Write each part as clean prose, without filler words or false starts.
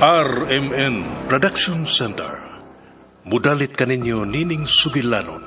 RMN Production Center. Mudalit kaninyo nining sugilanon.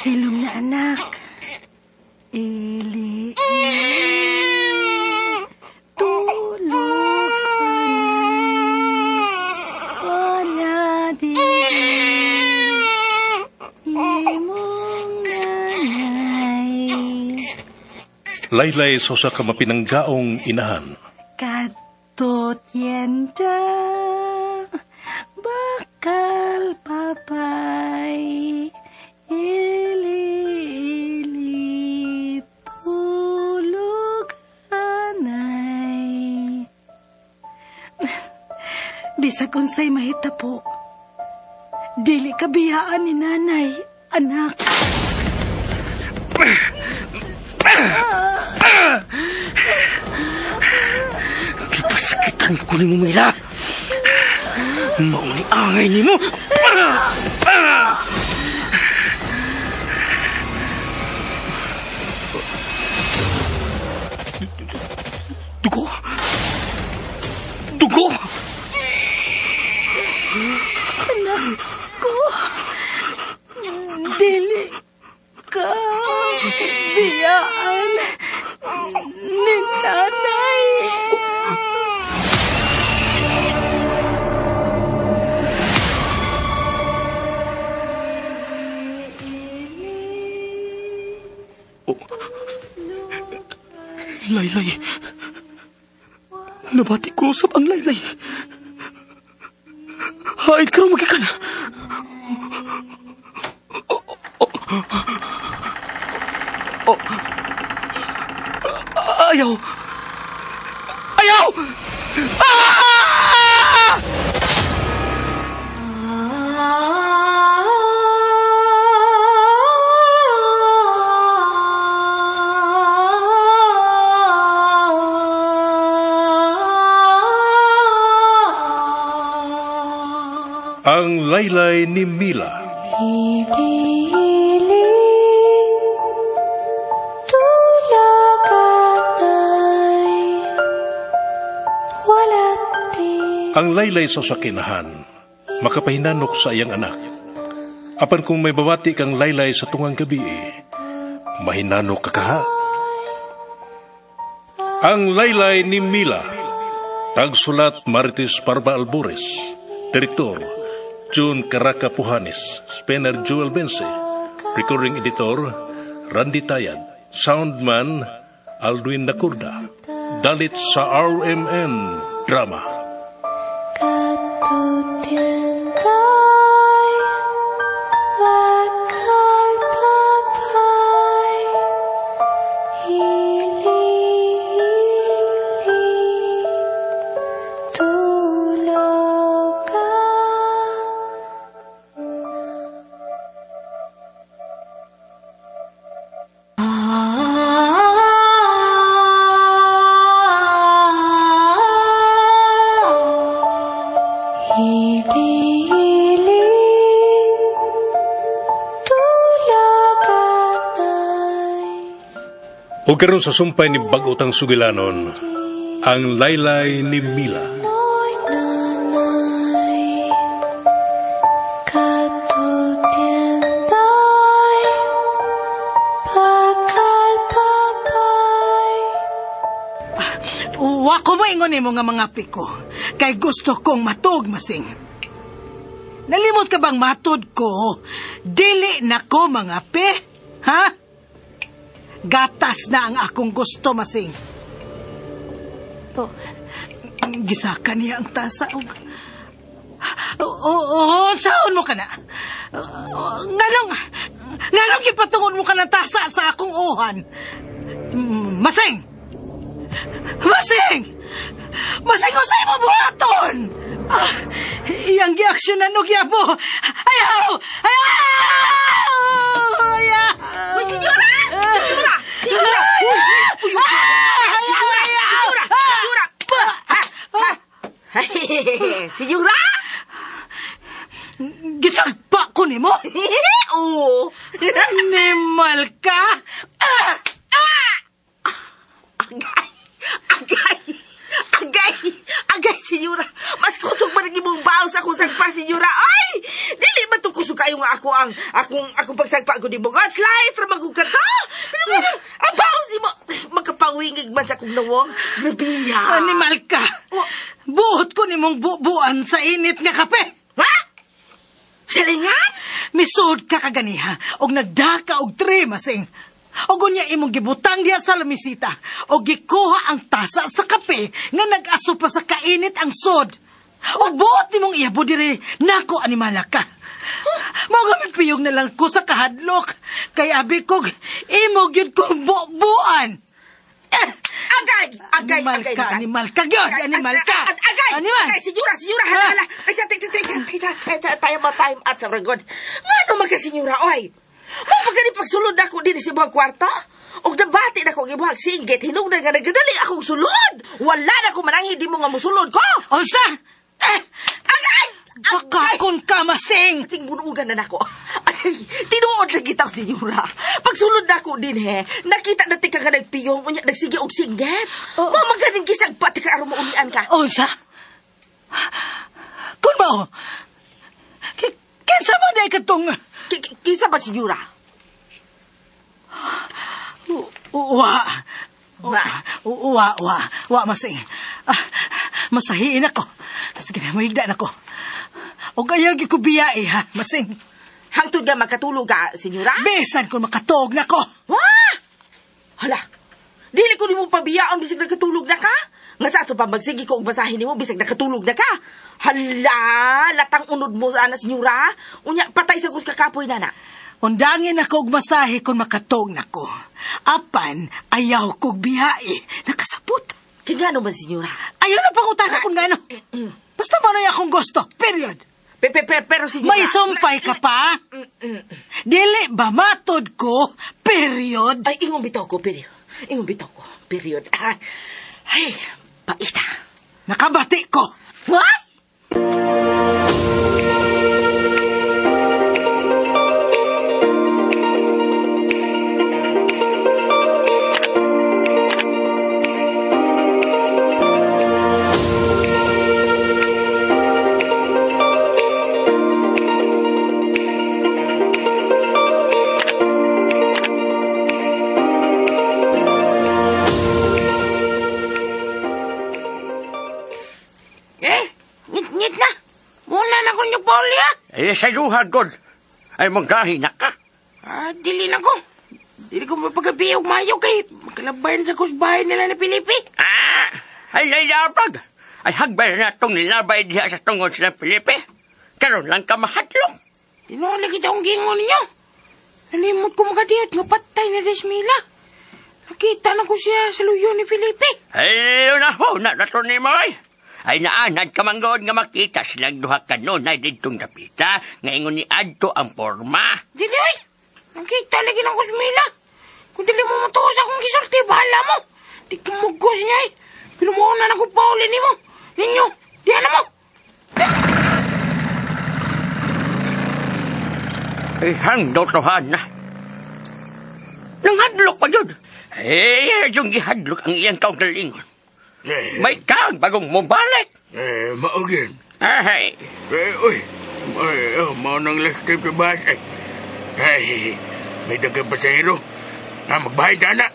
Hilom na, anak. Ili, ili, tulog wala di imong nanay. Laylay sa usa ka mapinanggaong inahan. Kadto tienda, bakal papay, ili, ili, tulog anay. Bisag unsay mahitabo, dili ka biyaan ni nanay, anak. Gipasakitan ko nimo, Mila. Mauni angay nimo. Dugo. Dugo. Anak ko, dili ka biyaan ni nanay. Oh. Laylay. Nabati ko usab ang laylay. Haid ka magikan. Oh, oh, oh. Ayaw. Ayaw! Ah! Ang Laylay ni Mila. Ili, tulog anay, wala di. Ang laylay sa sakinahan, makapahinanok sa iyang anak. Apan kung may babati kang laylay sa tungang gabi, mahinanok ka kaha. Ang Laylay ni Mila. Tagsulat Marites Parba Albores. Direktor June Caraca Puhanes. Spenner Joel Bense. Recording editor Randy Tayad. Soundman Aldwin Nakurda. Dalit sa RMN Drama. Katutientay, bakal papay, ili, ili, tulog ka. Ili, ili, tulog anay. O karon sa sumpay ni bag-otang sugilanon, ang Laylay ni Mila. Oy, nanay, katutientay, bakal papay. Wa ko mo ingon nimo nga mga piko, kay gusto kong matug masing. Nalimot ka bang matud ko? Dili na ko mga pe, ha? Gatas na ang akong gusto masing. Oh, gisaka niya ang tasa og. Oo, saon mo ka na? Nganong gipatungod mo ka ng tasa sa akong uhan? Masing! Masing! Masing, usay mo buhaton! Ah, iyang giaksyonan og yabo. Ayaw! Ayaw! Ayaw! Uy, senyora! Senyora! Senyora! Uy, uy, uy! Senyora! Senyora! Senyora! Ha? Senyora! Gisagpa ko nimo! Oo. Animal ka! Ah! Agay! senyora. Ay! Dili ba to kusog kayo nga ako ang akong pagsagpa ko di mo. God's life ra magug ka to. Pero nga, ang baos di mo magkapawingig man sa akong nawong. Grabe ha. Animal ka! Buot ko nimong bubuan sa init nga kape! Ha? Salingan? Misuod ka kaganiha og nagdaka og tre masing. Og unya imong gibutang diha sa lamisita og gikuha ang tasa sa kape nga nag-aso pa sa kainit ang sod. Og buot nimong iyabo diri nako animala ka. Mao nga mipiyog na lang ko sa kahadlok kay abi kog imo gyud kong bubuan. Eh, Agay! Agay! Animal agay, ka, agay. animal ka gyud, Agay, animal ka. Agay! Animal. Agay, senyora, senyora, hala, Ah. hala. Ay, sa, tay, tay, tay, tay, tay, tay, tayo mo time at sa ragod. Ngano man ka, senyora, oy? Mo pa gani pagsulod ako din sa buhag kwarto? Og nabati na ko ang ibuhag singgit, hinungdan nga nagadali akong sulod. Wala na ko mananghi di mo nga musulod ko. Unsa? Eh, Agay! Bakakon ka masing. Ting bunugan na nako. Ay, tinuod lang kita, senyora. Pagsulod nako din he, nakita na tika nga nagpiyong, unya nagsige og singgit. Oo. Mo maganing gisagpa tika aron maulian ka. Unsa? Kun ba? Kinsa man day katong Kinsa ba, senyora? wa Wa. wa wa wa masing. Ah, masahiin ako. Sige na, mahigda na ko. O kaya gyud ko biyae ha, masing. Hangtod nga makatulog ka, senyora? Bisan kung makatuog na ko. Wah! Hala, dili ko nimo pabiyaon bisag nakatulog na ka? Nga sa ato pa magsige ko og basahin nimo bisag nakatulog na ka. Hala, latang unod mo sa ana, senyora. Unya patay sa kus kakapoy na na. Undangin ako og masahe kung makatuog na ko. Apan, ayaw kog biyae. Nakasapot. Kay ngano man, senyora? Ayaw na pangutana kung gaano. Basta mo na akong gusto. Period. Pe, pe, pe, pero senyora. May sumpay ka pa? Dili ba matod ko? Period. Ay, ingon bitaw ko, period. Ingon bitaw ko, period. Ah, ay, paita. Nakabati ko. What? Eh, ngit-ngit na. Muna na ko niyo, Pauli, ah. Eh, sa duha, God. Ay, manggahi na ka. Ah, dili na ko. Dili ko mapagabi og mayo kay makalabayan sa kusbahay nila ni Felipe. Ah! Ay, lalabag. Ay, hagbay na itong nilabay diha sa tungod sila, Felipe. Karon lang ka mahadlok. Tinuod lagi akong gingon ninyo. Nalimot ko makadiyot nga patay na Desmila. Nakita na ko siya sa luyo ni Felipe. Ay, na na to ni Moy. Ay, naanad ka manggod nga makita silang duha kanunay didtong dapita. Ngayon ni Adto ang forma. Dili oy. Nakita lagi na ko si Mila. Kung dili mo matuo sa akong gisulti, bahala mo. Di ko mugos niya eh. Pero mauna na ko pauli nimo. Ninyo, diyan na mo. Ay, hangdotohan na. Nanghadlok pa yun. Eh, yung gihadlok ang iyang kaugalingon. Eh, May kang bagong mubalik. eh, maugin. Ay, Eh, uy. Ay, oh, mao nang last trip sa bus. Ay, ay, may dagang pasahero. Ah, magbahay ta na.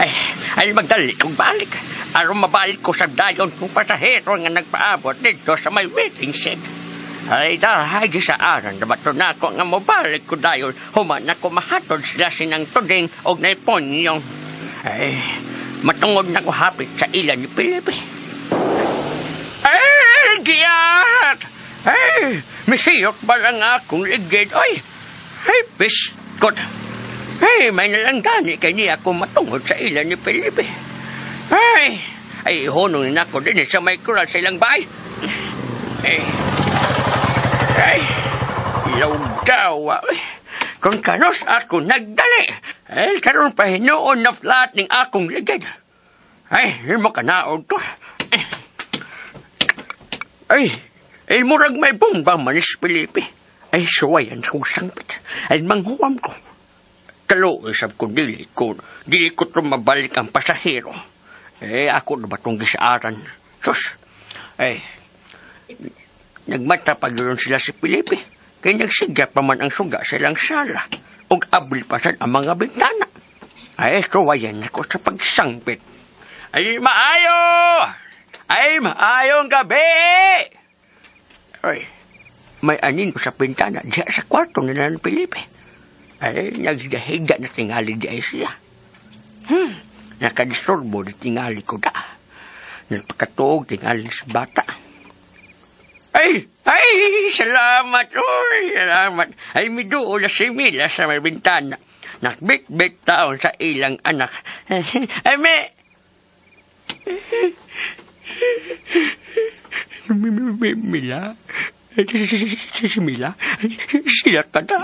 ay, ay magdali kong balik. Aron mabalik ko sa dayon kong pasahero nga nagpaabot dito sa may waiting shed. Ay, dahay gisaaran na bato na ako nga mabalik ko dayon. Human ako mahatod sila sinang tuding og naiponyong. Ay, matungod na ko hapit sa ilan ni Felipe. Ay, giyat! Ay, misiyot ba lang akong ligid? Ay, ay, biskot! Ay, may nalanggani kay niya ako matungod sa ilan ni Felipe. Ay, ay, honong na ako din sa may kural sa ilang bahay. Ay, ay, ilaw daw. Ay, Kung kanos ako nagdali, ay karon pa hinuon na flat ning akong ligid. Ay, mo kanaog to. Ay, ay murag may bomba manis Felipe. Ay, suwayan kong sangpit. Ay, manghuwam ko. Kaluoy sab ko dili ko. Dili ko to mabalik ang pasahero. Eh, ako na ba itong gisaaran? Sus! Ay, nagmata pa yun sila si Felipe. Kaya nagsigya pa man ang suga sa ilang sala. Ug abli pa sad ang mga bintana. Ay, suwayan ako sa pagsangpit. Ay, maayo! Ay, maayong gabi! Ay, may anin sa bintana diya sa kwarto nila ni Felipe. Ay, naghiga na tingali di ay siya. Nakadisturbo di tingali ko da. Nagpakatuog tingali sa bata. Ay, ay, salamat, oy, salamat. Ay, miduo na si Mila sa may bintana. Nakbit-bit taon sa ilang anak. Ay, me... Mila? Si Mila? Sila ka na.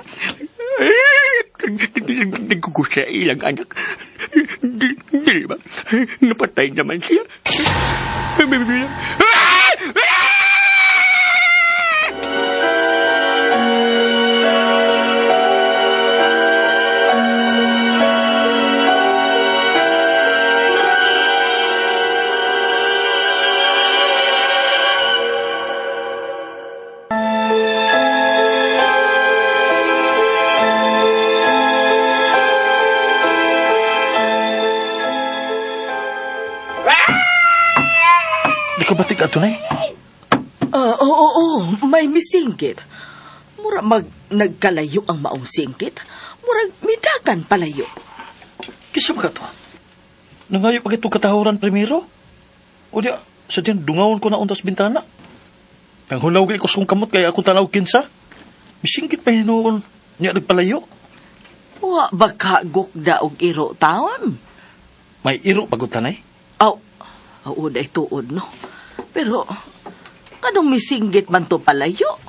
Nagkukusa ilang anak. Di ba? Napatay naman siya. Mila. Di ka batik ato, Nay? Oo, may misingkit. Mura mag nagkalayo ang maong singkit. Murag midakan palayo. Kisa ba ka to? Nangayo pa kitong katahuran primero? O di, sa diyan, dungawon ko na untas bintana. Ang hulaw kay kong kamot kaya akong tanaw kinsa. Misingkit pa hinuon. Niya nagpalayo. Wa baka gukda og iro taon. May iro pagod tanay. Aw, oo day tuod no. Pero, kanong misinggit man to palayo?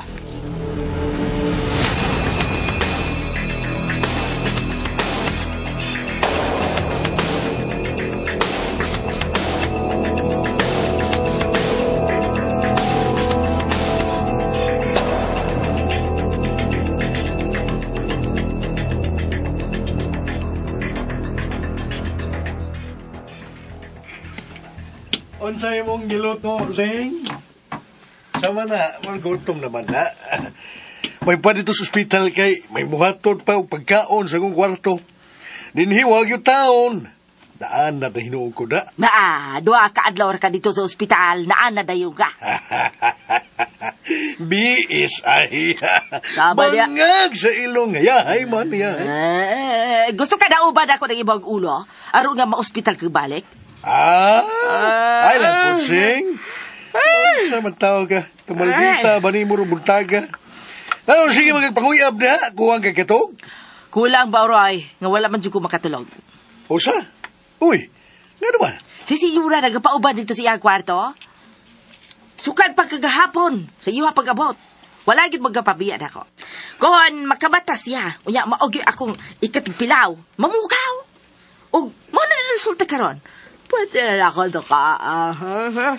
Unsay mong giluto, Sing? Sama na, magutom naman na. May pa dito sa ospital kay may muhatod pa og pagkaon sa akong kwarto. Dinhiwag yung taon. Daan na hinuog ko da. Naa, duha ka adlaw ra ka dito sa ospital, naa na dayon ka. BSI. Tama niya. Bangag sa ilong. Yahay man, yahay. Eh, gusto ka na uban ako ng ibang ulo? Aron nga ma-ospital ka balik? Ah, ay lang po, Sing. Sa man tao ka. Kamaldita, ba ni mo buntaga? Ano, sige, magpanguyab na. Kuwang ka katog. Kulang ba, Roy? Nga wala man jud ko makatulog. Usa? Uy, nga naman. Si Sinyora nagpauban dito sa iyang kwarto. Sukad pa kagahapon sa iya pag-abot. Wala gyud magkapabiya nako. Kon makamata siya, unya maogi akong ikatigpilaw, mamukaw. Og mo na resulta karon. Pwede na ako to ka.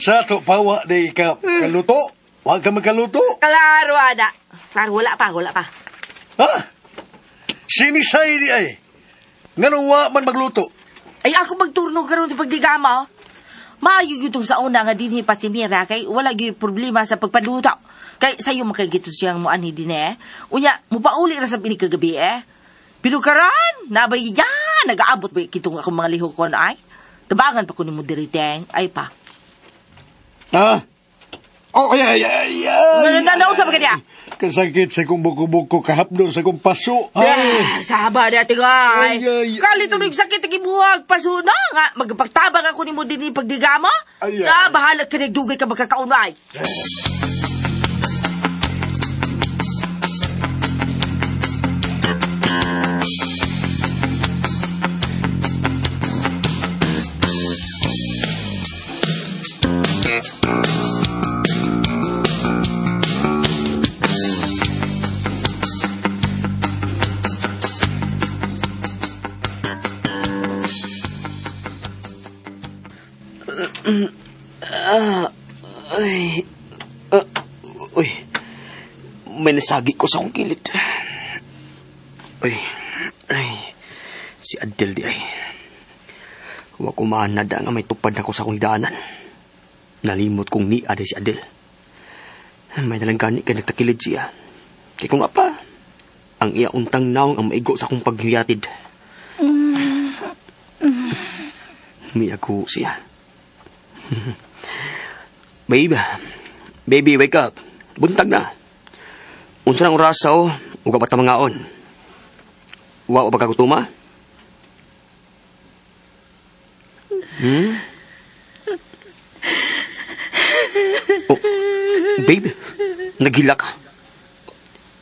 Sa to, pawa di ka kaluto. Huwag ka magkaluto. Klaro, ana. Klaro, wala pa, wala pa. Ha? Sinisay di ay. Nganong wa man magluto? Ay, ako magturno karon sa pagdigama. Maayo gyud tong sa una nga dinhi pa si Mira kay wala gyud problema sa pagpaluto. Kay sayo makagito siyang muanhi din eh. Unya, mupauli ra sa binig kagabi eh. Pero karon, nabay yan, nagaabot ba kitong akong mga lihok kon ay. Tabangan pa ko nimo diri teng, ay pa. Ha? Oh, ay, ay, ay, ay. Nausa ba ka niya? Kasakit sa kong buko-buko kahapdo sa kong paso. Ay. Ay, saba na tingay. Ay, ay, Kalito rin sakit ang ibuhag paso na nga. Magpagtabang ako nimo dinhi pagdigamo. Ay, ay. Na bahala ka nagdugay ka magkakaunay. Ah, ay. Ah, uy. May nasagi ko sa akong kilid. Uy. Ay. Si Adel di ay. Wa ko maanad nga may tupad na ko sa akong daanan. Nalimot kong ni aday si Adel. May nalang gani kay nagtakilid siya. Kay kung apa, ang iya untang naong ang maigo sa akong paghiyatid. Miyago siya. Babe, baby, wake up. Buntag na. Unsa nang orasa o, uga bata mangaon. Wa ba kagutuma? Hmm? Oh, babe, naghila ka.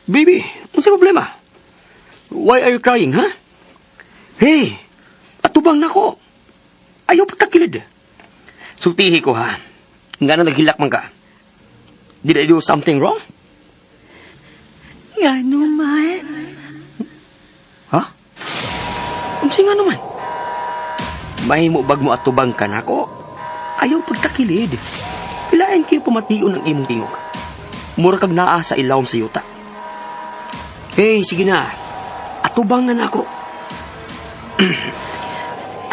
Baby, unsa problema? Why are you crying, ha? Hey, atubang nako. Ayaw pagtakilid. Sultihi ko, ha? Nga na naghilak man ka. Did I do something wrong? Ngano man? Ha? Unsa nga naman? Mahimo bag mo atubang ka nako? Ayaw pagtakilid. Pilain kayo pamation ang imong tingog. Mura kag naa sa ilawom sa yuta. Hey, sige na. Atubang na nako.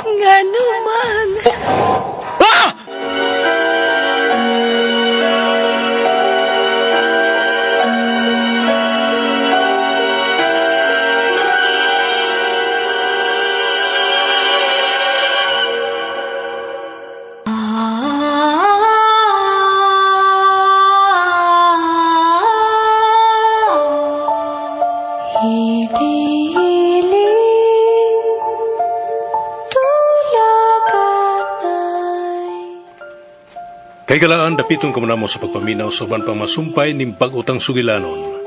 Ngano man? Ah! Hili-hiling, tulaganay. Kay galaan dapiton ka mo sa pagpaminaw sa uban pang masumpay ning bag-utang sugilanon.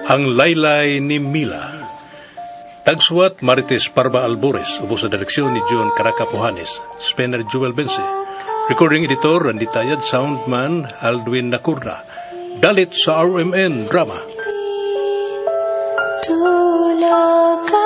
Ang Laylay ni Mila. Tagsuwat Marites Parba Albores, ubos sa direksyon ni John Caracapuhanes, Spencer Joel Bense. Recording editor Randy Tayad, soundman Aldwin Nakurna. Dalit sa RMN Drama. Tulaganay.